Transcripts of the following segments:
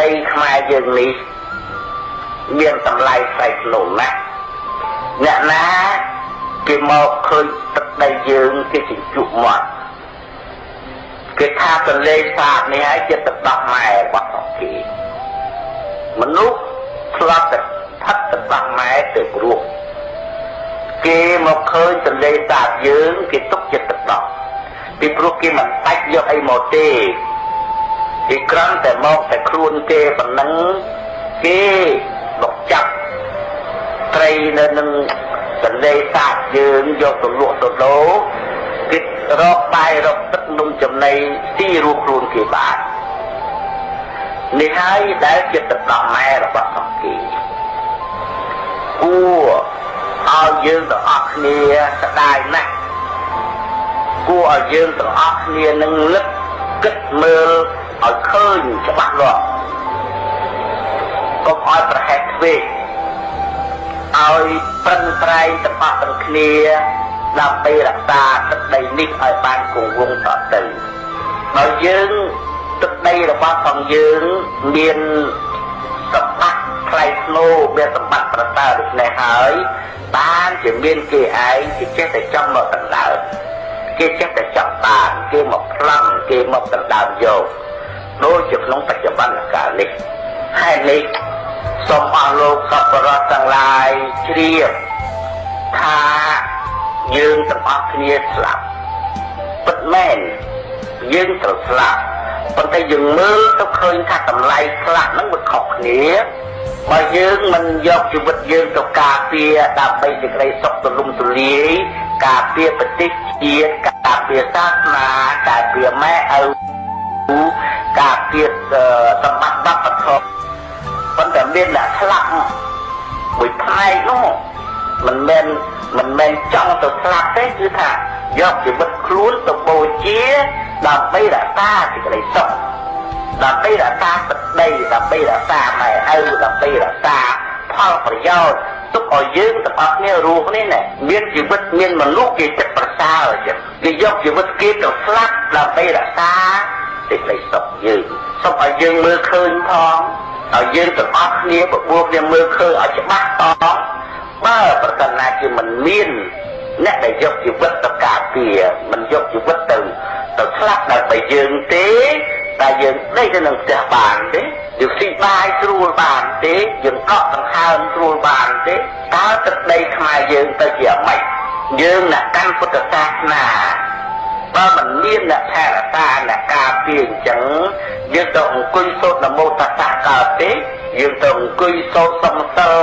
ដីខ្មែរយើងនេះមានតម្លៃថ្លៃថ្នូរណាស់អ្នកណាគេមកឃើញទឹកដីយើងគេជញ្ជក់មាត់គេថាទន្លេសាបនេះហើយជាទឹកដោះម៉ែរបស់គេមនុស្សធ្លាប់តែផឹកទឹកដោះម៉ែទៅព្រោះគេមកឃើញទន្លេសាបយើងគេទុកជាទឹកដោះពីព្រោះគេមិនបាច់យកអីមកទេគេគ្រាន់តែមកតែខ្លួនគេប៉ុណ្ណឹងគេមកចាប់ត្រីនៅនឹងទន្លេសាបយើងយកទៅលក់ទៅដូរគេរកបាយរកទឹកនំចំណីស៊ីរស់ខ្លួនគេបាននេះហើយដែលជាទឹកដោះម៉ែរបស់គេគួរឲ្យយើងទាំងអស់គ្នាស្ដាយណាស់គួរឲ្យយើងទាំងអស់គ្នានឹងលឹកគិតមើលឲ្យឃើញច្បាស់លាស់កុំឲ្យប្រហែសធ្វេសឲ្យប្រឹងប្រែងទាំងអស់ទាំងគ្នាដើម្បីរក្សាទឹកដីនេះឲ្យបានគង់វង្សតទៅបើយើងទឹកដីរបស់ផងយើងមានសម្បត្តិថ្លៃថ្នូរមានសម្បត្តិប្រសើរដូច្នេះហើយបានជាមានគេឯងគេចេះតែចង់មកដណ្ដើមគេចេះតែចង់បានគេមកប្លន់គេមកដណ្ដើមយកដូចជាក្នុងបច្ចុប្បន្នកាលនេះហើយនេះសូមអស់លោកសប្បុរសទាំងឡាយជ្រាបថាយើងទាំងអស់គ្នាស្លាប់ពិតមែនយើងត្រូវស្លាប់ប៉ុន្តែយើងមើលទៅឃើញថាតម្លៃស្លាប់ហ្នឹងវាខុសគ្នាបើយើងមិនយកជីវិតយើងទៅការពារដើម្បីសេចក្តីសុខទូលំទូលាយការពារប្រទេសជាតិការពារសាសនាការពារម៉ែឪការពារសម្បត្តិវប្បធម៌ប៉ុន្តែមានអ្នកស្លាប់មួយផ្នែកនោះមិនមែនចង់ទៅស្លាប់ទេគឺថាយកជីវិតខ្លួនទៅបូជាដើម្បីរក្សាសេចក្តីសុខដើម្បីរក្សាទឹកដីដើម្បីរក្សាម៉ែឪដើម្បីរក្សាផលប្រយោជន៍ទុកឲ្យយើងទាំងអស់គ្នារស់នេះណាមានជីវិតមានមនុស្សគេចិត្តប្រសើរចឹងគេយកជីវិតគេទៅស្លាប់ដើម្បីរក្សាសេចក្តីសុខយើងសូមឲ្យយើងមើលឃើញផងឲ្យយើងទាំងអស់គ្នាបបួលគ្នាមើលឃើញឲ្យច្បាស់ផងបើប្រសិនណាជាមិនមានអ្នកដែលយកជីវិតទៅការពារមិនយកជីវិតទៅស្លាប់ដើម្បីយើងទេតែយើងដេកនៅក្នុងផ្ទះបានទេយើងស៊ីបាយស្រួលបានទេយើងដកដង្ហើមស្រួលបានទេតើទឹកដីខ្មែរយើងទៅជាអ្ម៉េចយើងអ្នកកាន់ពុទ្ធសាសនាបើមិនមានអ្នកថែរក្សាអ្នកការពារអញ្ចឹងយើងទៅអង្គុយសូត្រនមោតស្សៈកើតទេយើងទៅអង្គុយសូត្រសំសិល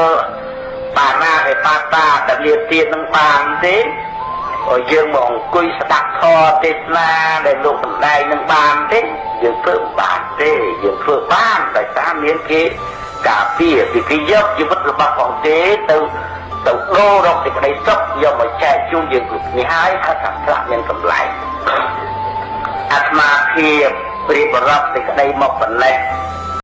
បាណាហេបាតាតលាទៀតនឹងបានទេយើងមកអង្គុយស្ដាប់ធម៌ទេសនាដែលលោកសម្ដែងនឹងបានទេយើងធ្វើបានទេយើងធ្វើបានដោយសារមានគេការពារពីគេយកជីវិតរបស់ផងទេទៅដូររកសេចក្តីសុខយកមកចែកជូនយើងគ្រប់គ្នាហើយហៅថាស្លាប់មានតម្លៃអាត្មាភាពរៀបរាប់សេចក្តីមកប៉ុណ្ណេះ